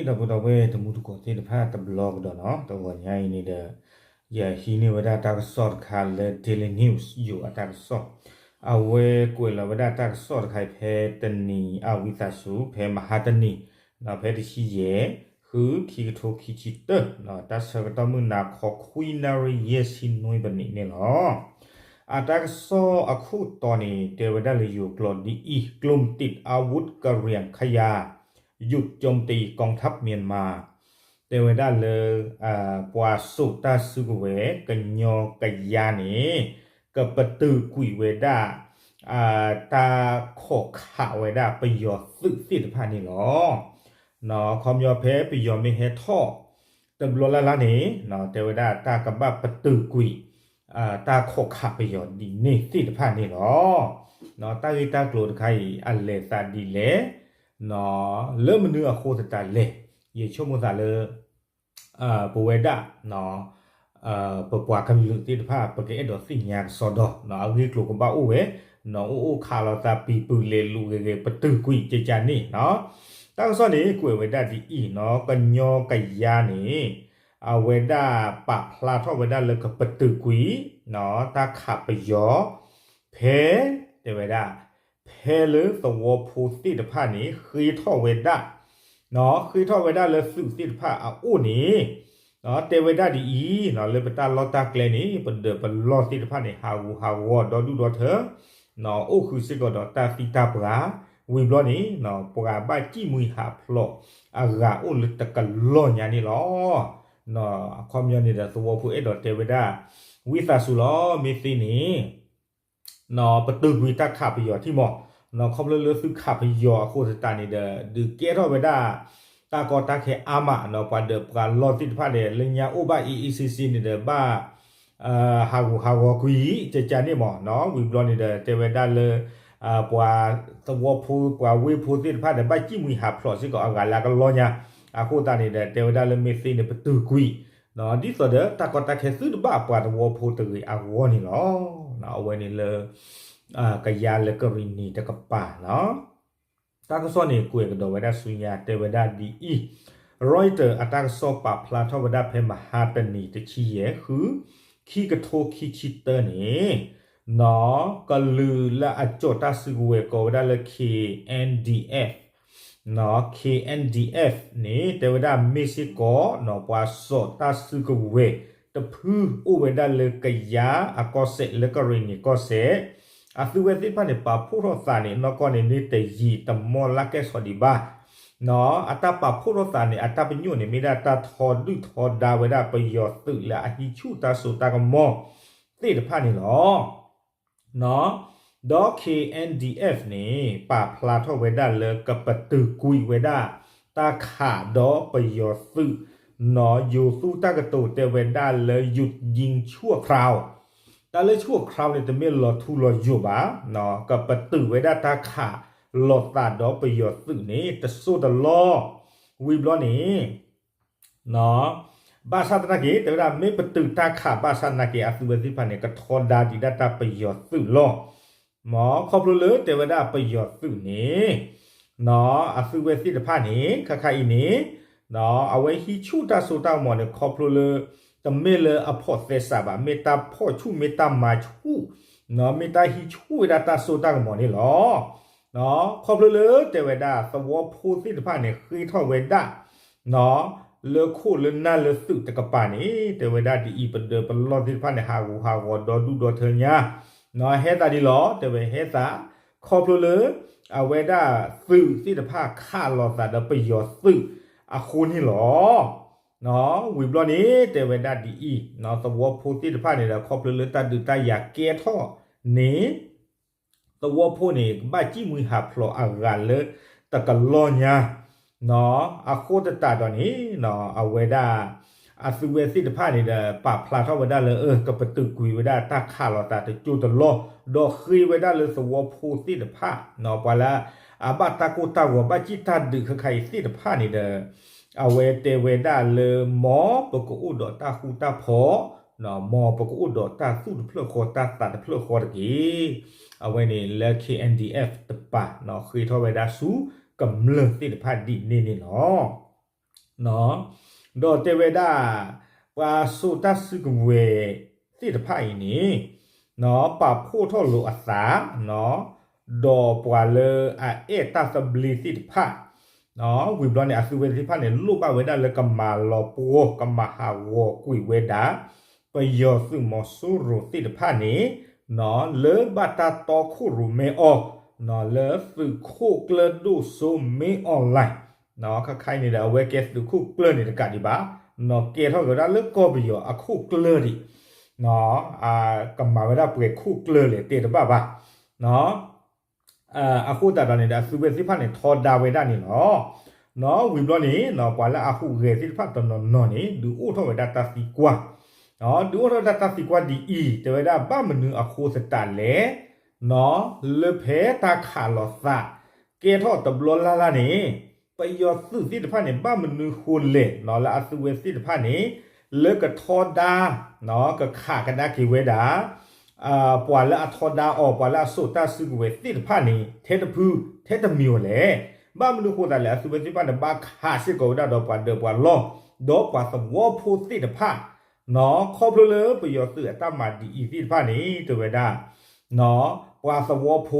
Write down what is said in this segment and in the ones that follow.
ဒီပုၢ်ဒီဝဲၢ်တံၤသကိးသ့ၣ်တဖၣ်တဘျီကဒီးနီၤ, တဂီၤညါအံၤန့ၣ်ဒီး ယဟံးန့ၢ်ဝဲဒၣ်တၢ်ကစီၣ်တခါလၢ Daily News ယိၤအတၢ်ကစီၣ်, အဝဲကွဲးလီၤဝဲဒၣ်တၢ်ကစီၣ်တခါအံၤ ဖဲတနံၤအဝံသးစူၤ ဖဲမဟါတနံၤ ဖဲတဆံယဲၢ် ဃု ခံကထိခံဆံတၢ တၢ်ဆၢကတီၢ်မုၢ်နၤခီ ခွံနၣ်ရံၣ်ယဲၢ်ဆံနွံပနံးန့ၣ်လီၤ. အတၢ်ကစီၣ်အခိၣ်တီန့ၣ် တဲဝဲဒၣ်လၢယိၤကျိာ်ဒ်အံၤ, กลุ่มติดอาวุธกะเหรี่ยงขยา หยุดโจมตีกองทัพเมียนมา တဲဝဲဒၣ်လၢ ပှၤစိာ်တၢ်စုကဝဲၤ ကညီကယါန့ၣ် ကပတုာ်ကွံာ်ဝဲဒၣ် တၢ်ခိးခးဝဲဒၣ်ပယီၤသုးသ့ၣ်တဖၣ်န့ၣ်လီၤ. ခီပညီဖဲပယီၤမ့ၢ်ဟဲထီၣ် တဘျီလၢ်လၢ်န့ၣ် တဲဝဲဒၣ်တၢ်ကဘၣ်ပတုာ်ကွံာ် တၢ်ခိးခးပယီၤဒ်န့ၣ်သ့ၣ်တဖၣ်န့ၣ်လီၤ. တၢ်ဂ့ၢ်တၢ်ကျိၤတခါအံၤ အလဲၤသးဒ်လဲၣ် လၢမနုၤအဃိသတးလဲၣ်, ယဆိကမိၣ်သးလၢ ပဝဲဒၣ် ပပှၤကလုာ်သ့ၣ်တဖၣ် ပကအဲၣ်ဒိးသ့ၣ်ညါကစီဒီ, အဂ့ၢ်ကျိၤကဘၣ်အိၣ်ဝဲ, အိၣ်အိၣ်ခးလိာ်သးပံၤပုာ်လဲၤလူၤဂ့ၤဂ့ၤ ပတုာ်ကွံာ်ကကန့ၣ်, တၢ်ကစီၣ်န့ၣ် ကွဲးဝဲဒၣ်ဒ်အံၤနီၤ, ကညီကယါန့ၣ် အဝဲဒၣ်ပာ်ဖျါထီၣ်ဝဲဒၣ်လၢကပတုာ်ကွံာ် တၢ်ခးပယီၤ ဖဲ တဲဝဲဒၣ် ဖဲလၢသဝီဖိသ့ၣ်တဖၣ်န့ၣ် ဃ့ထီၣ်ဝဲဒၣ် ဃ့ထီၣ်ဝဲဒၣ်လၢသုးသ့ၣ်တဖၣ်အအိၣ်န့ၣ် တဲဝဲဒၣ်ဒ်အံၤ, လၢပတၢ်လီၢ်တၢ်ကျဲန့ၣ် ပဒၢးပလီၢ်သ့ၣ်တဖၣ်န့ၣ် ဟးဂူာ်ဟးဂီၤဒီဒူၣ်ဒီထၢ, အိၣ်ဃုာ်စ့ၢ်ကီးဒီးတၢ်သံတၢ်ပှၢ်, ဝံၤဘျီန့ၣ် ပှၤဘၣ်ကံၣ်မှံဟးဖျိးအဂၤအိၣ်လၢတကလီၢ်ညါန့ၣ်လီၤ. အခီပညီန့ၣ်ဒီး သဝီဖိအဲၣ်ဒိးတဲဝဲဒၣ် ဝံသးစူၤလီၤ မ့ၢ်သ့န့ၣ် ပတုာ်ကွံာ်တၢ်ခးပယီၤထံမီၢ်, ခီဖျိလၢသုးခးပယီၤအဃိသတးန့ၣ်ဒီး ဒုးကဲထီၣ်ဝဲဒၣ် တၢ်ကီတၢ်ခဲအါမး, ပှၤဒၢးပှၤလီၢ်သ့ၣ်တဖၣ်န့ၣ် လၢညါအိၣ်ဘၣ်အ့ၣ်အ့ၣ်ဆ့ဆ့န့ၣ်ဒီး ဘၣ် ဟးဂူာ်ဟးဂီၤကွံာ် ကကန့ၣ်မီၢ်, ဝံၤဘျီန့ၣ်ဒီး တဲဝဲဒၣ်လၢ ပှၤသဝီဖိ ပှၤဝ့ၢ်ဖိသ့ၣ်တဖၣ်ဒီး ဘၣ်ကံၣ်မှံဟးဖျိးစ့ၢ်ကီးအဂၤလၢအကလီၢ်ညါ, အဃိသတးန့ၣ်ဒီး တဲဝဲဒၣ်လၢမ့ၢ်သ့န့ၣ် ပတုာ်ကွံာ် ဒ်သိးဒီးတၢ်ကီတၢ်ခဲသုတဘၣ်ပှၤသဝီဖိတဂ့ၤအဂီၢ်န့ၣ်လီၤ. အဝဲန့ၣ်လၢ ကယါလၢကရံၣ်နံၤတကပၤလီၤ. တၢ်ကစီၣ်န့ၣ် ကွဲးကဒီးဝဲဒၣ်ဆူညါ တဲဝဲဒၣ်ဒ်အံၤ, Reuters အတၢ်ကစီၣ်ပာ်ဖျါထီၣ်ဝဲဒၣ်ဖဲမဟါတနံၤတဆံယဲၢ် ဃု ခံကထိခံဆံတၢန့ၣ် ကလုာ်လၢအကၠီၣ်တၢ်စုကဝဲၤကိးဝဲဒၣ်လၢ K N D F, K N D F န့ၣ် တဲဝဲဒၣ်မ့ၢ်စ့ၢ်ကီး ပှၤစိာ်တၢ်စုကဝဲၤတဖု အိၣ်ဝဲဒၣ်လၢကယါအကီၢ်စဲၣ် လၢကရံၣ်နံၤကီၢ်စဲၣ်, အသုဝဲသ့ၣ်တဖၣ်န့ၣ် ပာ်ဖှိၣ်ထီၣ်သးန့ၣ် နီၢ်ကီၢ်န့ၣ် မ့ၢ်တယံာ်တမီၢ်လၢကဲၣ်ဆိးဒံးဘၣ် အတၢ်ပာ်ဖှိၣ်ထီၣ်သးန့ၣ် အတၢ်ပညိၣ်န့ၣ် မ့ၢ်ဒၣ်တၢ်ထီဒုၣ်ထီဒါဝဲဒၣ်ပယီၤသုးလၢအဟံးဆူၣ်တၢ်စိတၢ်ကမီၤသ့ၣ်တဖၣ်န့ၣ်လီၤ. ဒီး K N D F န့ၣ် ပာ်ဖျါထီၣ်ဝဲဒၣ်လၢကပတုာ်ကွံာ်ဝဲဒၣ် တၢ်ခးဒီးပယီၤသုး နီၢ်ယိၤသူတၢ်ကတိၤတဲဝဲဒၣ်လၢ หยุดยิงชั่วคราว တၢ်လၢ ชั่วคราว န့ၣ် တမ့ၢ်လီၤထူလီၤယိာ်ဘၣ်, ကပတုာ်ဝဲဒၣ်တၢ်ခးလိာ်သးဒီးပယီၤသုးန့ၣ် တစိၢ်တလီၢ်, ဝံၤဘျီန့ၣ် ဘၣ်ဆၣ်သနာ်က့ တဲဝဲဒၣ်မ့ၢ်ပတုာ်တၢ်ခးဘၣ်ဆၣ်သနာ်က့ အသုဝဲသ့ၣ်တဖၣ်န့ၣ် ကထီဒါဒံးဒၣ်တၢ်ပယီၤသုးလီၤ. မ်ခီဖျိလၢတဲဝဲဒၣ်ပယီၤသုးန့ၣ် အသုဝဲသ့ၣ်တဖၣ်န့ၣ် ခါခါအံၤန့ၣ် အဝဲဟံးဆူၣ်တၢ်စိတၢ်ကမီၤန့ၣ် ခီဖျိလၢ တမ့ၢ်လၢအဖီၣ်သဲစးဘၣ်, မ့ၢ်တၢ်ဖီၣ်ဆူၣ် မ့ၢ်တၢ်မၤဆူၣ်, မ့ၢ်တၢ်ဟံးဆူၣ်ဝဲဒၣ်တၢ်စိတၢ်ကမီၤန့ၣ်လီၤ. ခီဖျိလၢတဲဝဲဒၣ်သဝီဖိသ့ၣ်တဖၣ်န့ၣ် ဃ့ထီၣ်ဝဲဒၣ် လၢခိၣ်လၢနၢ်လၢသုးတကပၤန့ၣ် တဲဝဲဒၣ်ဒ်အံၤ ပဒၢးပလီၢ်သ့ၣ်တဖၣ်န့ၣ် ဟးဂူာ်ဟးဂီၤဒီဒူၣ်ဒီထၢညါ, ဟဲသးဒ်လီၤ တဲဝဲဟဲသး, ခီဖျိလၢ အဝဲဒၣ်သုးသ့ၣ်တဖၣ်ခးလိာ်သးဒီးပယီၤသုးအဃိန့ၣ်လီၤ. ဝံၤဘျီန့ၣ် တဲဝဲဒၣ်ဒ်အံၤ သဝီဖိသ့ၣ်တဖၣ်န့ၣ်ဒီး ခီဖျိလၢတၢ်ဒုးတၢ်ယၤကဲထီၣ်န့ၣ် သဝီဖိန့ၣ် ကဘၣ်ကံၣ်မှံဟးဖျိးအဂၤလၢတကလီၢ်ညါ, အဃိသတးဒီးန့ၣ် အဝဲဒၣ် အသုဝဲသ့ၣ်တဖၣ်န့ၣ်ဒီး ပာ်ဖျါထီၣ်ဝဲဒၣ်လၢ ကပတုာ်ကွံာ်ဝဲဒၣ်တၢ်ခးလိာ်သးတစိၢ်တလီၢ်, ဒီးဃ့ဝဲဒၣ်လၢသဝီဖိသ့ၣ်တဖၣ် ပှၤလၢ အဘၣ်တၢ်ကိၢ်တၢ်ဂီၤ ဘၣ်ကံၣ်တၢ်ဒုးခဲခါအံၤသ့ၣ်တဖၣ်န့ၣ်ဒီး အဝဲတဲဝဲဒၣ်လၢ မ်ပကအိၣ်ဒီးတၢ်ဃူတၢ်ဖိး, မ်ပကအိၣ်ဒီးတၢ်သူၣ်တဖျၢၣ်ဃီ တၢ်သးတဖျၢၣ်ဃီတက့ၢ်. အဝဲန့ၣ်လၢ K N D F တပၤ ဃ့ထီၣ်ဝဲဒၣ်ဆူကမျၢၢ်သ့ၣ်တဖၣ်ဒ်န့ၣ်န့ၣ်လီၤ. ဒီးတဲဝဲဒၣ် ပှၤစိာ်တၢ်စုကဝဲၤသ့ၣ်တဖၣ်အံၤန့ၣ် ပာ်ဖှိၣ်ထီၣ်လိာ်အသး ဒီးပှၤလၢအအဲၣ်တၢ်သဘျ့သ့ၣ်တဖၣ် ဝံၤဘျီန့ၣ် အသုဝဲသ့ၣ်တဖၣ်န့ၣ် လိၣ်ဘၣ်ဝဲဒၣ်လၢကမၤလီၤပှီၢ် ကမၤဟးဂီၤကွံာ်ဝဲဒၣ် ပယီၤသုးမီၤစိရိၤသ့ၣ်တဖၣ်န့ၣ် လၢဘၣ်တၢ်တီခိၣ်ရိၣ်မဲအီၤ လၢသုးခိၣ်ကျၢၢ်ဒိၣ်စိမ့အီၣ်လဲၣ် ခါခါအံၤန့ၣ်ဒီး အဝဲကဲသုးခိၣ်ကျၢၢ်န့ၣ်တကးဒံးဘၣ် ကဲထီၣ်က့ၤဝဲဒၣ်လၢကီၢ်ပယီၤအခိၣ်ကျၢၢ်ဒံး ကမၤဝဲဒၣ်ပှဲၤခိၣ်ကျၢၢ်လဲၣ်တဲတဘၣ်ဘၣ် အဃိသတးဒီးန့ၣ်ဒီး အသုဝဲသ့ၣ်တဖၣ်န့ၣ် ထီဒါဝဲဒၣ်န့ၣ်လီၤ. ဝံၤဘျီန့ၣ် ပှၤလၢအဟူးဂဲၤသ့ၣ်တဖၣ်တနီၤနီၤန့ၣ် ဒုးအိၣ်ထီၣ်ဝဲဒၣ်တၢ်သံကွၢ်, ဒုးအိၣ်ထီၣ်ဝဲဒၣ်တၢ်သံကွၢ်ဒ်အံၤ တဲဝဲဒၣ်ဘၣ်မနုၤအဃိသတးလဲၣ် လၢဖဲတၢ်ခးလိာ်သး ကဲထီၣ်တဘျီလၢ်လၢ်န့ၣ် ပယီၤသုးသ့ၣ်တဖၣ်န့ၣ် ဘၣ်မနုၤဃိလဲၣ် လၢအသုဝဲသ့ၣ်တဖၣ်န့ၣ် လၢကထီဒါ ကခးကဒါက့ၤဝဲဒၣ် ပှၤလၢအထီဒါအီၤ ပှၤလၢအစိာ်တၢ်စုကဝဲၤသ့ၣ်တဖၣ်န့ၣ် ထဲတဖု ထဲတမံၤအီၤလဲၣ်. ဘၣ်မနုၤဃိသတးလဲၣ် အသုဝဲသ့ၣ်တဖၣ်န့ၣ် ဘၣ်ခးစ့ၢ်ကီးဝဲဒၣ်ဒီးပှၤဒၢးပှၤလီၢ် ဒီးပှၤသဝီဖိသ့ၣ်တဖၣ် ခီဖျိလၢပယီၤသုးအတၢ်မၤဒ်အံၤသ့ၣ်တဖၣ်န့ၣ် တဲဝဲဒၣ် ပှၤသဝီဖိ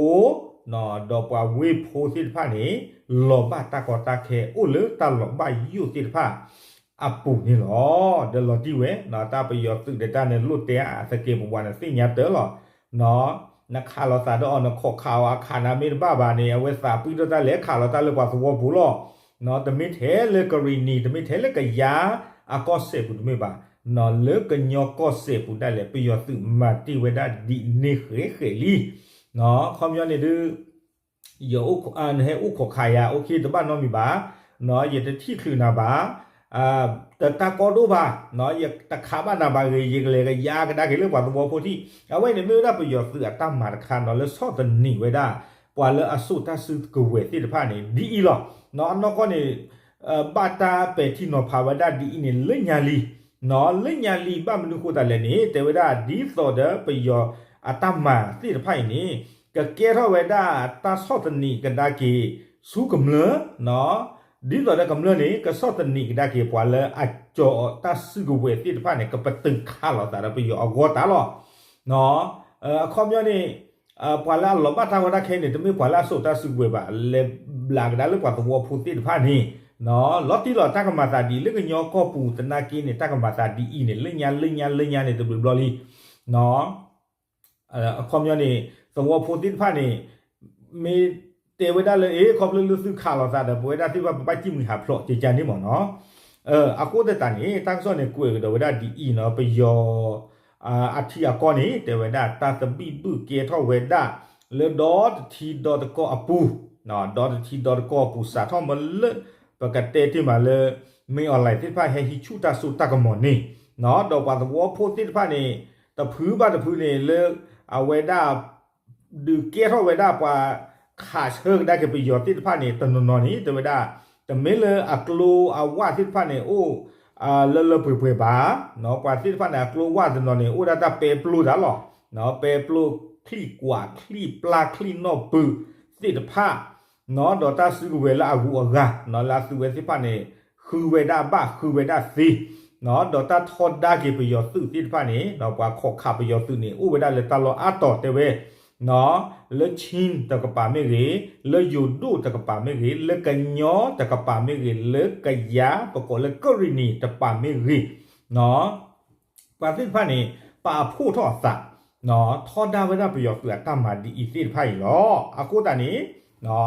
ဒီးပှၤဝ့ၢ်ဖိသ့ၣ်တဖၣ်န့ၣ် လီၤဘၣ်တၢ်ကီတၢ်ခဲ အိၣ်လၢတၢ်လီၤဘၣ်ယိၣ်သ့ၣ်တဖၣ်အပူၤန့ၣ်လီၤ. ဒီးလီၤတံၢ်ဝဲ တၢ်ပယီၤသုးဒီးတၢ်န့ၣ်လိၣ်တဲအသကဲးပဝးန့ၣ်သ့ၣ်ညါတၢ်လီၤ. နခးလိာ်သးဒီးအီၤ နခိးခးအီၤအခးနၤမ့ၢ်တဘၣ်ဘၣ်န့ၣ် အဝဲသးပှံၢ်ထီၣ်တၢ်လဲၤခးလိာ်တၢ်လၢပှၤသဝီပူၤလီၤ. တမ့ၢ်ထဲလၢကရံၣ်နံၤ တမ့ၢ်ထဲလၢကယၤအကီၢ်စဲၣ်ပူၤတမ့ၢ်ဘၣ်, လၢကညီကီၢ်စဲၣ်ပူၤဒၣ်လဲာ် ပယီၤသုးမၤတ့ၢ်ဝဲဒၣ်ဒ်န့ၣ်ဃဲးဃဲးလံ. ခီပညီန့ၣ်ဒုး ယ နဟဲအိၣ်ခိးခးယၤ အိၣ်ခ့တဘၣ်နီတမံၤဘၣ်, ယတထံၣ်ချုးနၤဘၣ်, တတၢ်ကီဒိၣ်ဘၣ်, ယတခးဘၣ်နၤဘၣ်ဂ့ၤ ယကလဲၤကယၤကဒါက့ၤလၢပှၤသဝီဖိထံး, အဝဲန့ၣ်မ့ၢ်ဝဲဒၣ်ပယီၤသုးအတၢ်မၤတခါနီၤ လၢဆီၣ်သနံးဝဲဒၣ် ပှၤလၢအစိာ်တၢ်စုကဝဲၤသ့ၣ်တဖၣ်န့ၣ် ဒ်အံၤလီၤ. အနီၢ်ကီၢ်န့ၣ် ဘၣ်တၢ်ပဲာ်ထံနီၤဖးဝဲဒၣ်ဒ်အံၤန့ၣ် လၢညါလံ, လၢညါလံ ဘၣ်မနုၤဃိသတးလဲၣ်န့ၣ် တဲဝဲဒၣ်ဒ်သိးဒီးပယီၤအတၢ်မၤသ့ၣ်တဖၣ်အံၤန့ၣ် ကကဲထီၣ်ဝဲဒၣ်တၢ်ဆီၣ်သနံးကဒါက့ၤဆူကမျၢၢ်, ဒ်သိးဒီးကမျၢၢ်န့ၣ် ကဆီၣ်သနံးကဒါက့ၤပှၤလၢအစိာ်တၢ်စုကဝဲၤသ့ၣ်တဖၣ်န့ၣ် ကပတုာ်ခးလိာ်သးဒီးပယီၤအဂီၢ်တၢ်လီၤ. အခီပညီန့ၣ် ပှၤလၢအလီၤဘၣ်တၢ်ကီတၢ်ခဲန့ၣ် တမ့ၢ်ပှၤလၢအစိာ်တၢ်စုကဝဲၤဘၣ်, လဲၤဘျးကဒါလၢပှၤသဝီဖိသ့ၣ်တဖၣ်န့ၣ်, လီၤတံၢ်လီၤ တၢ်ကမၤသးဒ်အံၤ လၢကညီကီၢ်ပူၤသနာ်က့န့ၣ် တၢ်ကမၤသးဒ်အံၤန့ၣ် လၢညါလၢညါလၢညါန့ၣ် တဘျုးဘျီလံ. အခီပညီန့ၣ် သဝီဖိသ့ၣ်တဖၣ်န့ၣ် မ့ၢ်တဲဝဲဒၣ်လၢ အ့ ခီဖျိလၢသုခးလိာ်သးဒီး ပဝဲဒၣ်သ့ၣ်တဖၣ် ပဘၣ်စံၣ်မှံဟးဖျိးကကါန့ၣ်မ့ၢ်နီၤ. အဃိသတးန့ၣ် တၢ်ကစီၣ်န့ၣ် ကွဲးကဒီးဝဲဒၣ်ဒ်အံၤနီၤ ပယီၤ အထံအကီၢ်န့ၣ် တဲဝဲဒၣ် တၢ်သဘံၣ်ဘုၣ်ကဲထီၣ်ဝဲဒၣ် လၢဒီတထံဒီတကီၢ်အပူၤ, ဒီတထံဒီတကီၢ်အပူၤ စးထီၣ်မ့ၢ်လၢ ပကတဲတ့ၢ်မးလၢ မ့ၢ်အီၤလဲၣ်သ့ၣ်တဖၣ်ဟဲဟံးဆူၣ်တၢ်စိတၢ်ကမီၤန့ၣ်, ဒီးပှၤသဝီဖိသ့ၣ်တဖၣ်န့ၣ် တဖုဘၣ်တဖုန့ၣ်လၢ အဝဲဒၣ် ဒုးကဲထီၣ်ဝဲဒၣ်ပှၤခးဆၢကဒါက့ၤပယီၤသ့ၣ်တဖၣ်န့ၣ် တနီၤနီၤန့ၣ် တဲဝဲဒၣ် တမ့ၢ်လၢအကျိအဝၣ်သ့ၣ်တဖၣ်န့ၣ် အိၣ်လၢလၢပှဲၤပှဲၤဘၣ်, ပှၤသ့ၣ်တဖၣ်န့ၣ် အကျိအဝၣ်တနီၤန့ၣ် အိၣ်ဒၣ်တၢ်ပဲပျိတၢ်လီၤ. ပဲပျိ ချံၣ်ကွၢ် ချံၣ်ပျၢ်ချံၣ်နီၣ်ပုသ့ၣ်တဖၣ် ဒီးတၢ်စုကဝဲၤလၢအဂုၤအဂၤ လၢအသုးဝဲသ့ၣ်တဖၣ်န့ၣ် ဃုဝဲဒၣ်ဘၣ်ဃုဝဲဒၣ်သ့, ဒီးတၢ်ထီဒါက့ၤပယီၤသုးသ့ၣ်တဖၣ်န့ၣ် ပှၤခိးခးပယီၤသုးန့ၣ် အိၣ်ဝဲဒၣ်လၢတၢ်လီၢ်အါတီၤတဲဝဲ, လၢ Chin တကပၤမ့ၢ်ဂ့ၤ, လၢယိၤဒိၣ်တကပၤမ့ၢ်ဂ့ၤ, လၢကညီတကပၤမ့ၢ်ဂ့ၤ, လၢကယၤ ပကိးလၢကရံၣ်နံၤတပၤမ့ၢ်ဂ့ၤ ပှၤသ့ၣ်တဖၣ်န့ၣ် ပာ်ဖှိၣ်ထီၣ်အသး ထီဒါဝဲဒၣ်ပယီၤသုးအတၢ်မၤဒ်အံၤသ့ၣ်တဖၣ်အံၤလီၤ. အဃိသတးန့ၣ်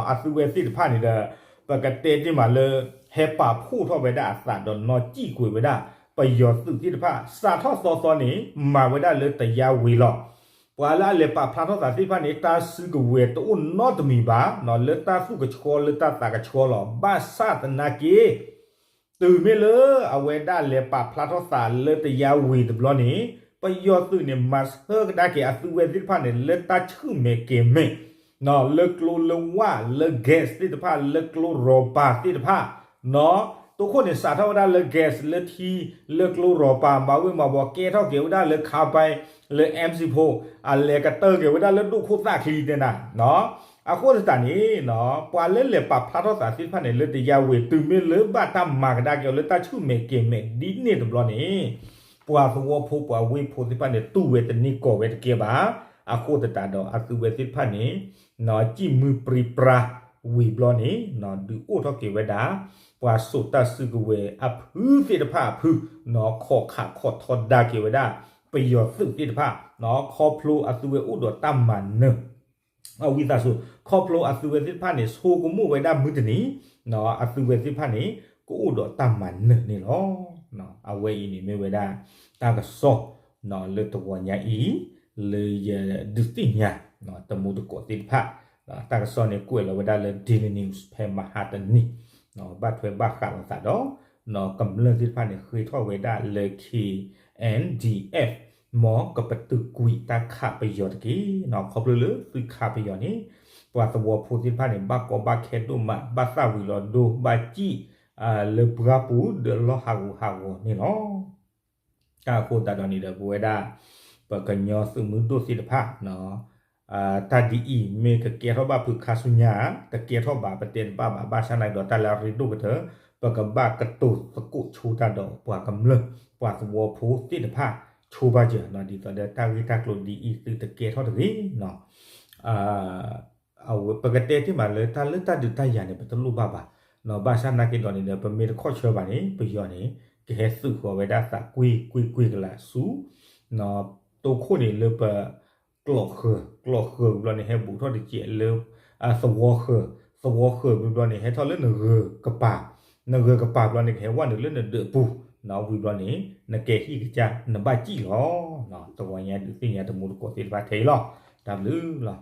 အသုဝဲသ့ၣ်တဖၣ်န့ၣ်ဒီး ပကတဲတ့ၢ်မးလၢ ဟဲပာ်ဖှိၣ်ထီၣ်ဝဲဒၣ်အသးဒီးနီၣ်စံၣ်ကွံာ်ဝဲဒၣ် ပယီၤသုးသ့ၣ်တဖၣ် စးထီၣ်သီသီန့ၣ် မၤဝဲဒၣ်လၢတယါဝံၤလီၤ. ပှၤလၢအလဲၤပာ်ဖျါထီၣ်သးသ့ၣ်တဖၣ်န့ၣ် တၢ်စုကဝဲၤတအိၣ်နီတမံၤဘၣ် လၢတၢ်သူၣ်ကဆှီလၢတၢ်သးကဆှီလီၤ. ဘၣ်ဆၣ်သနာ်က့ တုၤမ့ၢ်လၢအဝဲဒၣ်လဲၤပာ်ဖျါထီၣ်သးလၢတယါဝံၤတဘျီန့ၣ် ပယီၤသုးန့ၣ် မၤဆၢကဒါက့ၤအသုဝဲသ့ၣ်တဖၣ်န့ၣ် လၢတၢ်ဆူၣ်မဲာ်ကဲၤမဲာ် လၢကျိလၢဝၣ်လၢ gas သ့ၣ်တဖၣ် လၢကျိရီၢ်ပၤသ့ၣ်တဖၣ် တိခိၣ်န့ၣ် စးထီၣ်ဝဲဒၣ်လၢ gas လၢထံ လၢကျိရီၢ်ပၤ မၤဝ့ၤမၤဘီ ကဲထီၣ်က့ၤဝဲဒၣ်လၢ ခါပၤ လၢ M sixty-four အလဲၤကတၢၢ်က့ၤဝဲဒၣ်လၢဒိၣ်ခိၣ်သၣ်ချံတဲနၤ အဃိသတးန့ၣ် ပှၤလၢလဲၤပာ်ဖျါထီၣ်သးသ့ၣ်တဖၣ်န့ၣ် လၢတယါဝ့ၤ တုၤမ့ၢ်လၢဘၣ်တၢ်မၤကဒါက့ၤအီၤလၢတၢ်ဆူၣ်မဲာ်ကဲၤမဲာ်ဒ်န့ၣ်တဘျီန့ၣ် ပှၤသဝီဖိပှၤဝ့ၢ်ဖိသ့ၣ်တဖၣ်န့ၣ် တူၢ်ဝဲတန့ၢ်ကီၢ်ဝဲတကဲဘၣ်. အဃိသတးဒီးအသုဝဲသ့ၣ်တဖၣ်န့ၣ် စံၣ်မုၢ်ပြံပြါဝံၤဘျီန့ၣ် ဒုးအိၣ်ထီၣ်က့ၤဝဲဒၣ် ပှၤစိာ်တၢ်စုကဝဲၤအဖုသ့ၣ်တဖၣ်အဖု ခိးခးခိးထီဒါက့ၤဝဲဒၣ် ပယီၤသုးသ့ၣ်တဖၣ် ခီဖျိအသုဝဲအိၣ်ဒီးတၢ်မၤနၢၤ အဝံသးစူၤ ခီဖျိအသုဝဲသ့ၣ်တဖၣ်န့ၣ် ဆိကမိၣ်ဝဲဒၣ်မုၢ်တနံၤ အသုဝဲသ့ၣ်တဖၣ်န့ၣ် ကအိၣ်ဒီးတၢ်မၤနၢၤန့ၣ်လီၤ. အဝဲအံၤန့ၣ်မ့ၢ်ဝဲဒၣ် တၢ်ကစီၣ် လၢတဂီၤညါအံၤ လၢယဒုးသ့ၣ်ညါ တမူတကိးသ့ၣ်တဖၣ် တၢ်ကစီၣ်န့ၣ်ကွဲးလီၤဝဲဒၣ်လၢ Daily News ဖဲမဟါတနံၤ ဘၣ်ထွဲဘၣ်ဃးလိာ်သးဒီး ကမျၢၢ်သ့ၣ်တဖၣ်န့ၣ် ဃ့ထီၣ်ဝဲဒၣ်လၢ K N D F မ်ကပတုာ်ကွံာ်တၢ်ခးပယီၤတက့ၢ်. ခီဖျိလၢသုခးပယီၤန့ၣ် ပှၤသဝီဖိသ့ၣ်တဖၣ်န့ၣ် ဘၣ်ကီဘၣ်ခဲဒိၣ်မး ဘၣ်သၣ်ဝံၤလီၤဒိ ဘၣ်စံၣ် လၢပှၢ်ပူၤဒီးလီၢ်ဟးဂူာ်ဟးဂီၤန့ၣ်လီၤ. တၢ်အဃိသတးဒီးန့ၣ်ဒီး ပဝဲဒၣ် ပကညီသုးမုၢ်ဒိၣ်သ့ၣ်တဖၣ် တၢ်ဒ်အံၤ မ့ၢ်ကကဲထီၣ်ဘၣ်ဖုးခါဆူညါ တကဲထီၣ်ဘၣ် ပတဲတဘၣ်ဘၣ် ဘၣ်ဆၣ်နာ်က့ဒီး တၢ်လၢအရ့ဒိၣ်ကတၢၢ် ပကဘၣ်ကတိၤသကိးဆိတၢ်ဒီးပှၤကမျၢၢ် ပှၤသဝီဖိသ့ၣ်တဖၣ် ဆိဘၣ်စၢၤ ဒ်သိးဒီးတၢ်ဂ့ၢ်တၢ်ကျိၤဒ်အံၤသုတကဲထီၣ်တဂ့ၤ ပကတဲတ့ၢ်မးလၢတၢ်လၢတၢ်ဒုးတၢ်ယၤန့ၣ် ပတလိၣ်ဘၣ်ဘၣ်. ဘၣ်ဆၣ်နာ်က့ဒီးန့ၣ်ဒီး ပမ့ၢ်တခီၣ်ဆၢဘၣ်န့ၣ် ပယီၤန့ၣ် ကဟဲသုးဃီၤဝဲဒၣ်သးကွ့ၢ်ကွ့ၢ်ကွ့ၢ်ကလာ်ဆူ တိခိၣ်န့ၣ်လၢပ ကျီၢ်ဃၢၤ ကျီၢ်ဃၢၤဘျီန့ၣ် ဟဲဘူးထီၣ်တစဲးလၢ သဝီဃၢၤ သဝီဃၢၤဘျီန့ၣ် ဟဲထီၣ်လၢနဂၢၤကပၤ နဂၢၤကပၤဘျီန့ၣ် ကဟဲဝဲနုာ်လၢနဒၢးပူၤ ဝံၤဘျီန့ၣ် နကဲဟံၣ်ကစၢ် နဘၣ်စံၣ်လီၤ. တဂီၤညါဒုးသ့ၣ်ညါတမူတကိးသ့ၣ်တဖၣ်ထဲအံၤလီၤ. တၢ်ဘျုးလီၤ.